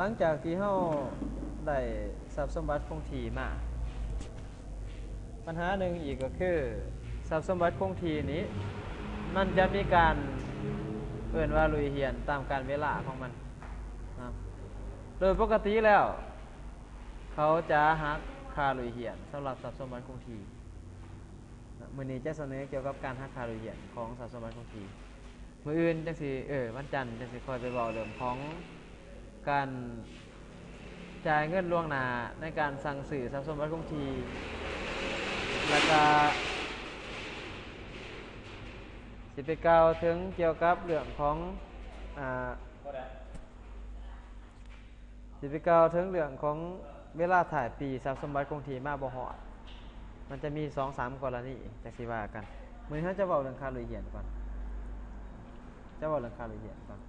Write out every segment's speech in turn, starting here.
ຫຼັງຈາກທີ່ເຮົາໄດ້ຊັບສົມບັດຄົງທີ່ມາ, ບັນຫາໜຶ່ງອີກກໍຄື ຊັບສົມບັດຄົງທີ່ນີ້ ມັນຈະມີການເອີ້ນວ່າລຸຍຫຽນຕາມການເວລາຂອງມັນນະ. ໂດຍປົກກະຕິແລ້ວ ເຂົາຈະຫັກຄ່າລຸຍຫຽນສຳລັບຊັບສົມບັດຄົງທີ່. ມື້ນີ້ຈະສະເໜີກ່ຽວກັບການຫັກຄ່າລຸຍຫຽນຂອງຊັບສົມບັດຄົງທີ່. ມື້ອື່ນຈັ່ງຊິ ເອີ ວັນຈັນຈັ່ງຊິຄ່ອຍໄປເວົ້າເລື່ອງຂອງການຈ່າຍເງິນລ່ວງໜ້າໃນການສັ່ງຊື້ຊັບສົມບັດຄົງທີ່ ແລ້ວກະຊິໄປກ່າວເຖິງກ່ຽວກັບເລື່ອງຂອງ ອາ ຊິໄປກ່າວເຖິງເລື່ອງຂອງເວລາທ້າຍປີ ຊັບສົມບັດຄົງທີ່ມາບໍ່ຮອດ, ມັນຈະມີສອງສາມກໍລະນີ ຈັ່ງຊິວ່າກັນ. ມື້ນີ້ເຮົາຈະເວົ້າເລື່ອງຄ່າລຸຍຫຽນກ່ອນ, ຈະເວົ້າເລື່ອງຄ່າລຸຍຫຽນກ່ອນ.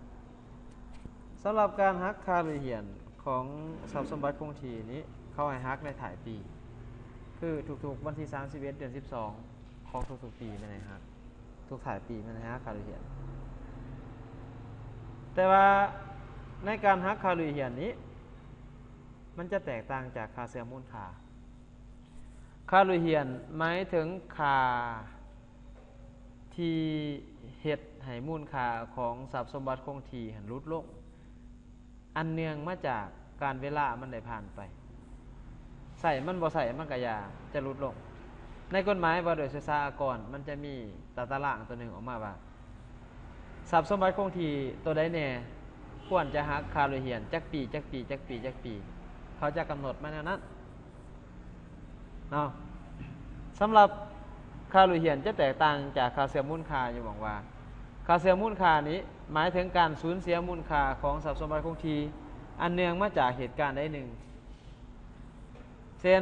ສຳລັບການຫັກຄ່າລຸຍຫຽນຂອງຊັບສົມບັດຄົງທີ່ນີ້ ເຂົາໃຫ້ຫັກໃນທ້າຍປີ, ຄືທຸກໆວັນທີສາມສິບເອັດ ເດືອນສິບສອງ ຂອງທຸກໆປີແມ່ນໃຫ້ຫັກ, ທຸກທ້າຍປີແມ່ນໃຫ້ຫັກຄ່າລຸຍຫຽນ. ແຕ່ວ່າໃນການຫັກຄ່າລຸຍຫຽນນີ້ ມັນຈະແຕກຕ່າງຈາກຄ່າເສື່ອມມູນຄ່າ. ຄ່າລຸຍຫຽນໝາຍເຖິງຄ່າທີ່ເຮັດໃຫ້ມູນຄ່າຂອງຊັບສົມບັດຄົງທີ່ຫັ້ນຫຼຸດລົງ ອັນເນື່ອງມາຈາກການເວລາມັນໄດ້ຜ່ານໄປ, ໃຊ້ມັນບໍ່ໃຊ້ມັນກະຢ່າ ຈະຫຼຸດລົງ. ໃນກົດໝາຍວ່າດ້ວຍສຸດສາອາກອນ ມັນຈະມີຕາຕະລາງຕົວໜຶ່ງອອກມາວ່າ ຊັບສົມບັດຄົງທີ່ຕົວໃດແດ່ ຄວນຈະຫັກຄ່າລຸຍຫຽນຈັກປີ ຈັກປີ ຈັກປີ ຈັກປີ ເຂົາຈະກຳນົດມາແນວນັ້ນ. ເນາະ ສຳລັບຄ່າລຸຍຫຽນຈະແຕກຕ່າງຈາກຄ່າເສື່ອມມູນຄ່າຢູ່ໝ່ອງວ່າ ຄ່າເສື່ອມມູນຄ່ານີ້ໝາຍເຖິງການສູນເສຍມູນຄ່າຂອງຊັບສົມບັດຄົງທີ່ ອັນເນື່ອງມາຈາກເຫດການໃດໜຶ່ງ ເຊັ່ນ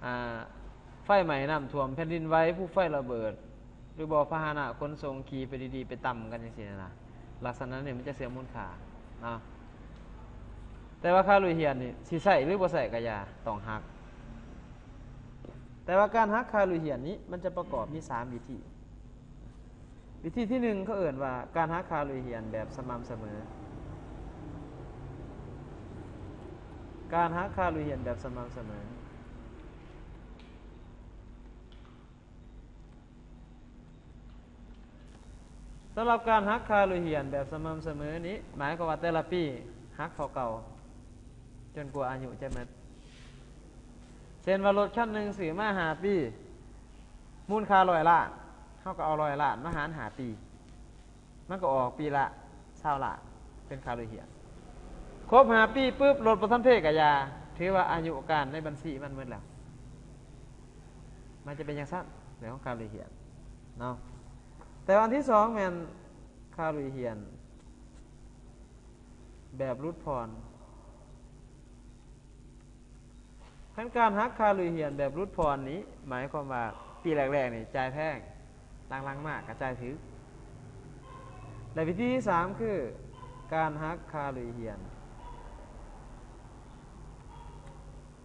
ອາ ໄຟໄໝ້, ນ້ຳຖ້ວມ, ແຜ່ນດິນໄຫວ, ພູໄຟລະເບີດ ຫຼືບໍ່ພາຫະນະຂົນສົ່ງຂີ່ໄປດີໆ ໄປຕຳກັນຈັ່ງຊີ້ນະ, ລັກສະນະນີ້ມັນຈະເສື່ອມມູນຄ່າເນາະ. ແຕ່ວ່າຄ່າລຸຍຫຽນນີ້ ຊິໃຊ້ຫຼືບໍ່ໃຊ້ກະຢ່າ ຕ້ອງຫັກ. ແຕ່ວ່າການຫັກຄ່າລຸຍຫຽນນີ້ ມັນຈະປະກອບມີສາມວິທີ. ວິທີທີໜຶ່ງ ເຂົາເອີ້ນວ່າການຫັກຄ່າລຸຍຫຽນແບບສະໝ່ຳສະເໝີ. ການຫັກຄ່າລຸຍຫຽນແບບສະໝ່ຳສະເໝີ. ສຳລັບການຫັກຄ່າລຸຍຫຽນແບບສະໝ່ຳສະເໝີນີ້ ໝາຍຄວາມວ່າແຕ່ລະປີຫັກເທົ່າເກົ່າ ຈົນກວ່າອາຍຸຈະໝົດ. ເຊັ່ນວ່າລົດຄັນໜຶ່ງຊື້ມາຫ້າປີ ມູນຄ່າຮ້ອຍລ້ານ, ເຮົາກໍເອົາຮ້ອຍລ້ານມາຫານຫ້າປີ ມັນກໍອອກປີລະຊາວລ້ານ ເປັນຄ່າລຸຍຫຽນ. ຄົບຫ້າປີປຶບ ລົດບໍ່ທັນເພກະຢ່າ ຖືວ່າອາຍຸການໃນບັນຊີມັນໝົດແລ້ວ. ມັນຈະເປັນຈັ່ງຊັ້ນ ເລື່ອງຂອງຄ່າລຸຍຫຽນເນາະ. ແຕ່ອັນທີສອງແມ່ນຄ່າລຸຍຫຽນແບບຫຼຸດຜ່ອນ. ຄັນການຫັກຄ່າລຸຍຫຽນແບບຫຼຸດຜ່ອນນີ້ ໝາຍຄວາມວ່າປີແລກໆນີ້ຈ່າຍແພງ, ຫຼັງໆມາກະຈ່າຍຖືກ. ແລະ ວິທີທີສາມຄືການຫັກຄ່າລຸຍຫຽນ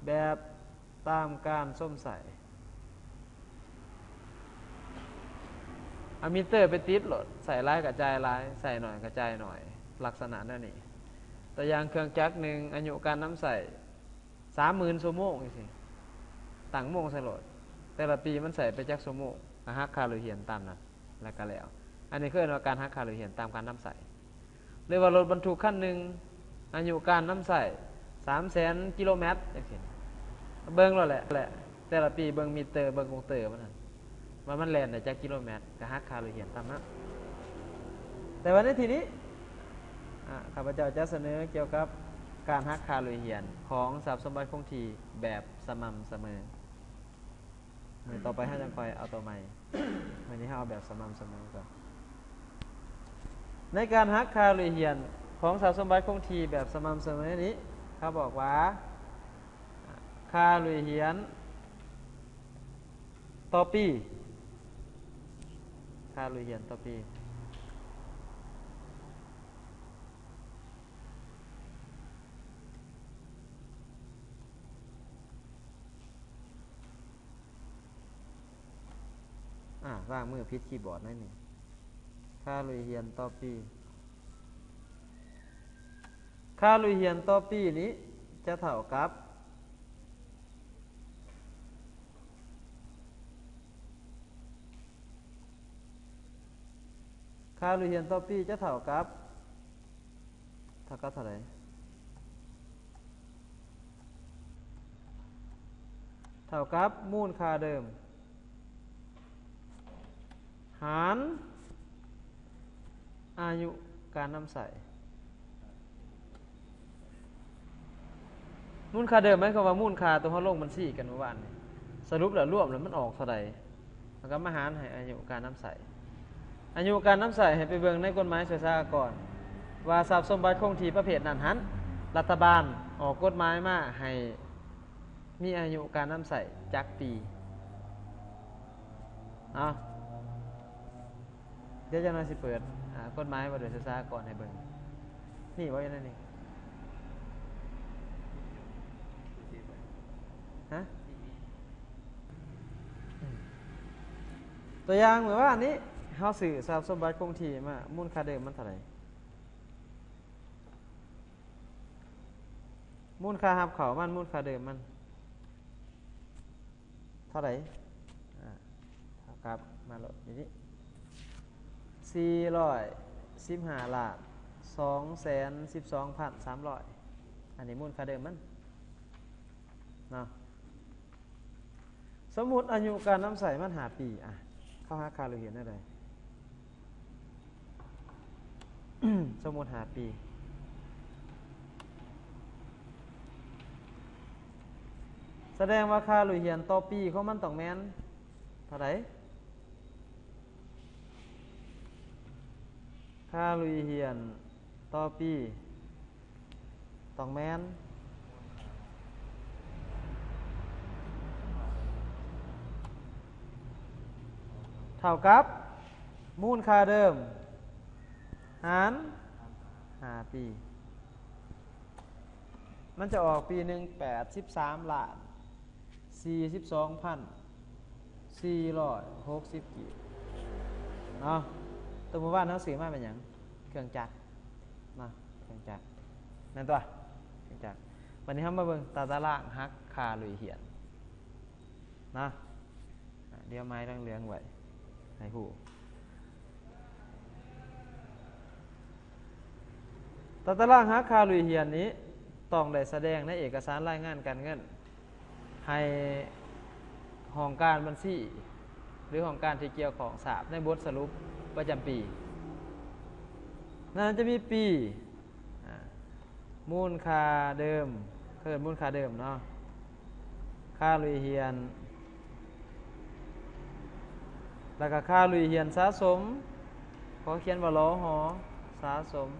ແບບ ຕາມການຊົມໃຊ້. ເອົາມິເຕີໄປຕິດໂລດ, ໃຊ້ຫຼາຍກະຈ່າຍຫຼາຍ, ໃຊ້ໜ້ອຍກະຈ່າຍໜ້ອຍ, ລັກສະນະແນວນີ້. ຕົວຢ່າງເຄື່ອງຈັກໜຶ່ງ ອາຍຸການນຳໃຊ້ສາມໝື່ນຊົ່ວໂມງຈັ່ງຊີ້, ຕັ້ງໂມງໃສ່ໂລດ, ແຕ່ລະປີມັນໃຊ້ໄປຈັກຊົ່ວໂມງ ກະຫັກຄ່າລຸຍຫຽນຕາມນັ້ນ ແລ້ວກະແລ້ວ. ອັນນີ້ເອີ້ນວ່າການຫັກຄ່າລຸຍຫຽນຕາມການນຳໃຊ້. ຫຼືວ່າລົດບັນທຸກຄັນໜຶ່ງ ອາຍຸການນຳໃຊ້ສາມແສນກິໂລແມັດຈັ່ງຊີ້, ເບິ່ງໂລດແຫຼະ ແລະ ແຕ່ລະປີເບິ່ງມິເຕີ ເບິ່ງກົງເຕີມັນຫັ້ນ ວ່າມັນແລ່ນໄດ້ຈັກກິໂລແມັດ ກະຫັກຄ່າລຸຍຫຽນຕາມນັ້ນ. ແຕ່ວ່າໃນທີ່ນີ້ ອາ ຂ້າພະເຈົ້າຈະສະເໜີກ່ຽວກັບການຫັກຄ່າລຸຍຫຽນຂອງຊັບສົມບັດຄົງທີ່ແບບສະໝ່ຳສະເໝີ. ມື້ຕໍ່ໄປເຮົາຈັ່ງຄ່ອຍເອົາຕົວໃໝ່. ມື້ນີ້ເຮົາເອົາແບບສະໝ່ຳສະເໝີກ່ອນ. ໃນການຫັກຄ່າລຸຍຫຽນຂອງຊັບສົມບັດຄົງທີ່ແບບສະໝ່ຳສະເໝີນີ້ ເຂົາບອກວ່າ ຄ່າລຸຍຫຽນຕໍ່ປີ, ຄ່າລຸຍຫຽນຕໍ່ປີ. ອາ ວາງມືຜິດຄີບອດໜ້ອຍໜຶ່ງ. ຄ່າລຸຍຫຽນຕໍ່ປີ. ຄ່າລຸຍຮຽນຕໍ່ປີນີ້ຈະເທົ່າກັບ ຄ່າລຸຍຮຽນຕໍ່ປີຈະເທົ່າກັບ ເທົ່າກັບເທົ່າໃດ? ເທົ່າກັບມູນຄ່າເດີມ ຫານອາຍຸການນຳໃຊ້. ມູນຄ່າເດີມໝາຍຄວາມວ່າມູນຄ່າຕົວເຮົາລົງບັນຊີກັນມື້ວານນີ້ ສະຫຼຸບແລ້ວລວມແລ້ວມັນອອກເທົ່າໃດ ເຮົາກໍມາຫານໃຫ້ອາຍຸການນຳໃຊ້. ອາຍຸການນຳໃຊ້ໃຫ້ໄປເບິ່ງໃນກົດໝາຍສ່ວຍສາອາກອນ ວ່າຊັບສົມບັດຄົງທີ່ປະເພດນັ້ນຫັ້ນ ລັດຖະບານອອກກົດໝາຍມາໃຫ້ມີອາຍຸການນຳໃຊ້ຈັກປີ. ເອົາ ດຽວຈັກໜ່ອຍຊິເປີດ ອາ ກົດໝາຍວ່າດ້ວຍສ່ວຍສາອາກອນໃຫ້ເບິ່ງ. ນີ້ບໍ່ ຢູ່ໃນນີ້ ຮະ? ຕົວຢ່າງ ມື້ວານນີ້ເຮົາຊື້ຊັບສົມບັດຄົງທີ່ມາ ມູນຄ່າເດີມມັນເທົ່າໃດ? ມູນຄ່າຮັບເຂົ້າມັນ ມູນຄ່າເດີມມັນເທົ່າໃດ? ອາ ເທົ່າກັບ ມາໂລດຢູ່ນີ້ ສີ່ຮ້ອຍສິບຫ້າລ້ານ ສອງແສນສິບສອງພັນສາມຮ້ອຍ. ອັນນີ້ມູນຄ່າເດີມມັນເນາະ. ສົມມຸດອາຍຸການນຳໃຊ້ມັນຫ້າປີ ອະ ເຂົາຫາຄ່າລຸຍຮຽນແນວໃດ? ສົມມຸດຫ້າປີ ສະແດງວ່າຄ່າລຸຍຮຽນຕໍ່ປີຂອງມັນຕ້ອງແມ່ນເທົ່າໃດ? ຄ່າລຸຍຮຽນຕໍ່ປີຕ້ອງແມ່ນ ເທົ່າກັບມູນຄ່າເດີມຫານຫ້າປີ. ມັນຈະອອກປີໜຶ່ງແປດສິບສາມລ້ານສີ່ສິບສອງພັນສີ່ຮ້ອຍຫົກສິບກີບເນາະ. ຕົວມື້ວານເຮົາຊື້ມາແມ່ນຫຍັງ? ເຄື່ອງຈັກເນາະ ເຄື່ອງຈັກ ແມ່ນຕົວະ ເຄື່ອງຈັກ. ບັດນີ້ເຮົາມາເບິ່ງຕາຕະລາງຫັກຄ່າລຸຍຮຽນເນາະ. ອາ ດຽວໝາຍເຫຼືອງໆໄວ້ໃຫ້ຮູ້. ຕາຕະລາງຫັກຄ່າລຸຍຮຽນນີ້ ຕ້ອງໄດ້ສະແດງໃນເອກະສານລາຍງານການເງິນ ໃຫ້ຫ້ອງການບັນຊີ ຫຼື ຫ້ອງການທີ່ກ່ຽວຂ້ອງຊາບໃນບົດສະຫຼຸບປະຈຳປີ. ນັ້ນຈະມີປີ ອາ ມູນຄ່າເດີມ ເອີ້ນມູນຄ່າເດີມເນາະ ຄ່າລຸຍຮຽນ ແລ້ວກໍຄ່າລຸຍຮຽນສະສົມ ຂໍຂຽນວ່າ ລຮ ສະສົມ